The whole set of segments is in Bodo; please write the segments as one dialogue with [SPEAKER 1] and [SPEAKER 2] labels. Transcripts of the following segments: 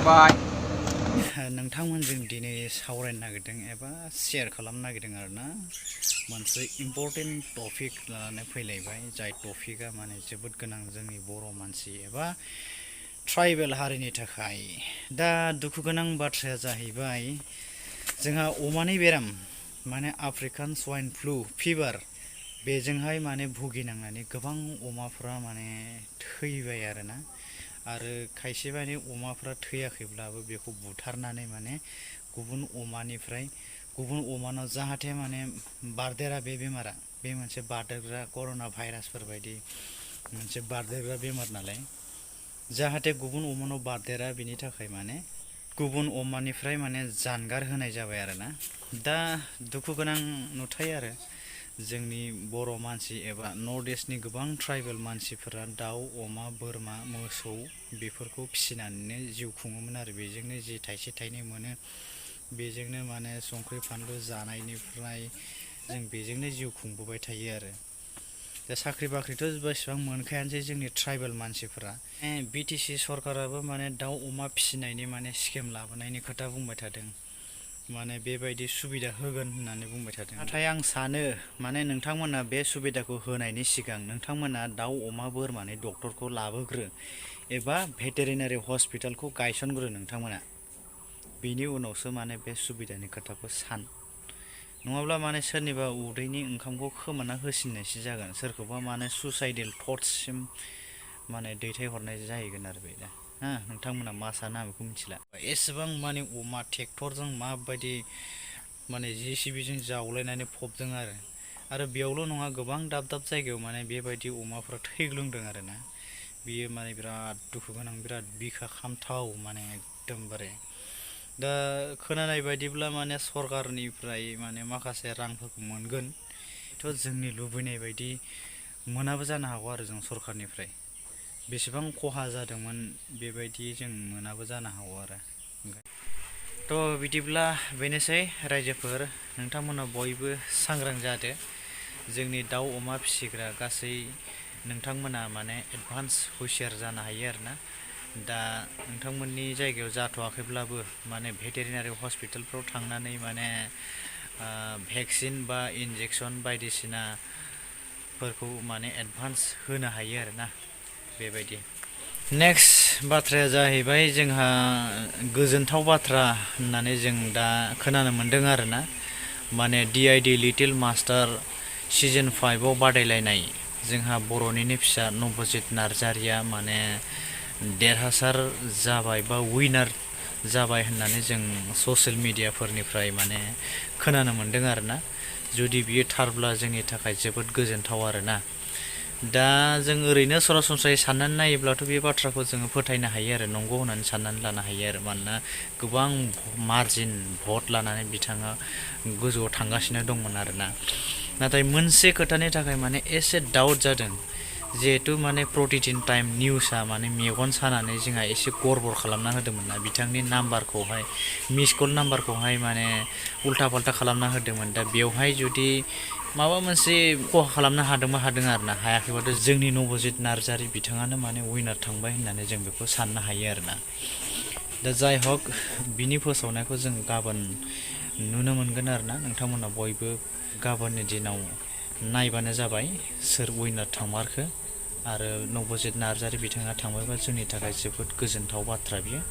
[SPEAKER 1] जाबाय
[SPEAKER 2] नोंथांमोनजों दिनै सावरायनो नागिरदों एबा शेयार खालामनो नागिरदों आरोना मोनसे इम्परटेन्ट टपिक लानानै फैलायबाय जाय टपिकआ माने जोबोद गोनां जोंनि बर' मानसि एबा ट्राइबेल हारिनि थाखाय दा दुखु गोनां बाथ्राया जाहैबाय जोंहा अमानि बेराम माने आफ्रिकान स्वाइन फ्लु फिभार बेजोंहाय माने भुगिनांनानै गोबां अमाफ्रा माने थैबाय आरोना आरो खायसे माने अमाफ्रा थैयाखैब्लाबो बेखौ बुथारनानै माने गुबुन अमानिफ्राय गुबुन अमानाव जाहाथे माने बारदेरा बे बेमारा बे मोनसे बारदेरग्रा कर'ना भाइरासफोर बायदि मोनसे बारदेरग्रा बेमार नालाय जाहाथे गुबुन अमानाव बारदेरा बेनि थाखाय माने गुबुन अमानिफ्राय माने जानगार होनाय जाबाय आरोना दा दुखु गोनां नुथाय आरो जोंनि बर' मानसि एबा नर्थ इस्टनि गोबां ट्राइबेल मानसिफोरा दाउ अमा बोरमा मोसौ बेफोरखौ फिसिनानैनो जिउ खुङोमोन आरो बेजोंनो जि थाइसे थाइनै मोनो बेजोंनो माने संख्रि फानलु जानायनिफ्राय जों बेजोंनो जिउ खुंबोबाय थायो आरो दा साख्रि बाख्रिथ' बेसेबां मोनखायानोसै जोंनि ट्राइबेल मानसिफोरा बिटिसि सरकाराबो माने दाउ अमा फिसिनायनि माने स्किम लाबोनायनि खोथा बुंबाय थादों माने बेबायदि सुबिदा होगोन होननानै बुंबाय थादों नाथाय आं सानो माने नोंथांमोना बे सुबिदाखौ होनायनि सिगां नोंथांमोना दाउ अमा बोरमानि डक्टरखौ लाबोग्रो एबा भेटेरिनारि हस्पिटालखौ गायसनग्रो नोंथांमोना बेनि उनावसो माने बे सुबिदानि खोथाखौ सान नङाब्ला माने सोरनिबा उदैनि ओंखामखौ खोमाना होसिननायसो जागोन सोरखौबा माने सुसाइडेल थट्ससिम माने दैथायहरनाय जाहैगोन आरो बे दा नोंथांमोना मा सानो आं बेखौ मिथिला एसेबां माने अमा ट्रेक्टरजों माबायदि माने JCBजों जावलायनानै फबदों आरो बेयावल' नङा गोबां दाब दाब जायगायाव माने बेबायदि अमाफ्रा थैग्लुंदों आरोना बियो माने बिराद दुखु गोनां बिराद बिखा खामथाव माने एकदमबारे दा खोनानाय बायदिब्ला माने सरकारनिफ्राय माने माखासे रांफोरखौ मोनगोन थ' जोंनि लुबैनाय बायदि मोनाबो जानो हागौ आरो जों सरकारनिफ्राय बेसेबां खहा जादोंमोन बेबायदि जों मोनाबो जानो हागौ आरो थ' बिदिब्ला बेनोसै रायजोफोर नोंथांमोना बयबो सांग्रां जादो जोंनि दाउ अमा फिसिग्रा गासै नोंथांमोना माने एडभान्स हुसियार जानो हायो आरोना दा नोंथांमोननि जायगायाव जाथ'वाखैब्लाबो माने भेटेरिनारि हस्पिटालफ्राव थांनानै माने भेक्सिन बा इन्जेक्सन बायदिसिनाफोरखौ माने एडभान्स होनो हायो आरोना बेबायदि नेक्स्ट बाथ्राया जाहैबाय जोंहा गोजोनथाव बाथ्रा होननानै जों दा खोनानो मोन्दों आरोना माने DID लिटिल मास्टार सिजन 5आव बादायलायनाय जोंहा बर'निनो फिसा नबजित नार्जारिया माने देरहासार जाबाय बा विनार जाबाय होननानै जों ससियेल मिडियाफोरनिफ्राय माने खोनानो मोन्दों आरोना जुदि बियो थारब्ला जोंनि थाखाय जोबोद गोजोनथाव आरोना दा जों ओरैनो सरासनस्रायै साननानै नायोब्लाथ' बे बाथ्राखौ जोङो फोथायनो हायो आरो नंगौ होननानै साननानै लानो हायो आरो मानोना गोबां मार्जिन भट लानानै बिथाङा गोजौआव थांगासिनो दंमोन आरोना नाथाय मोनसे खोथानि थाखाय माने एसे डाउट जादों जिहेथु माने प्रतिदिन टाइम निउसआ माने मेगन सानानै जोंहा एसे गरबर खालामना होदोंमोन ना बिथांनि नाम्बारखौहाय मिस कल नाम्बारखौहाय माने उल्था फाल्था खालामना होदोंमोन दा बेवहाय जुदि माबा मोनसे खहा खालामनो हादोंबा हादों आरोना हायाखैबाथ' जोंनि नबजित नार्जारि बिथाङानो माने विनार थांबाय होननानै जों बेखौ साननो हायो आरोना दा जाय हक बिनि फोसावनायखौ जों गाबोन नुनो मोनगोन आरोना नोंथांमोना बयबो गाबोननि दिनाव नायबानो जाबाय सोर विनार थांमारखो आरो नबजित नार्जारि बिथाङा थांबायबा जोंनि थाखाय जोबोद गोजोनथाव बाथ्रा बियो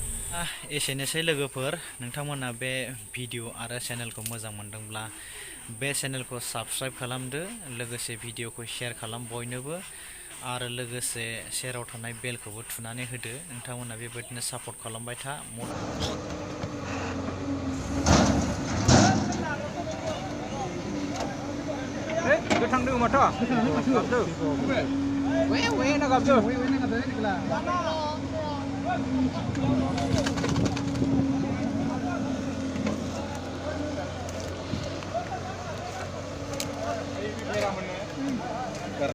[SPEAKER 2] एसेनोसै लोगोफोर नोंथांमोना बे भिडिअ आरो चेनेलखौ मोजां मोनदोंब्ला बे चेनेलखौ साबस्क्राइब खालामदो लोगोसे भिडिअखौ शेयार खालाम बयनोबो आरो लोगोसे सेराव थानाय बेलखौबो थुनानै होदो नोंथांमोना बेबायदिनो सापर्ट खालामबाय था
[SPEAKER 1] गोथां दङ माथो गाबदो वे ना गाबदो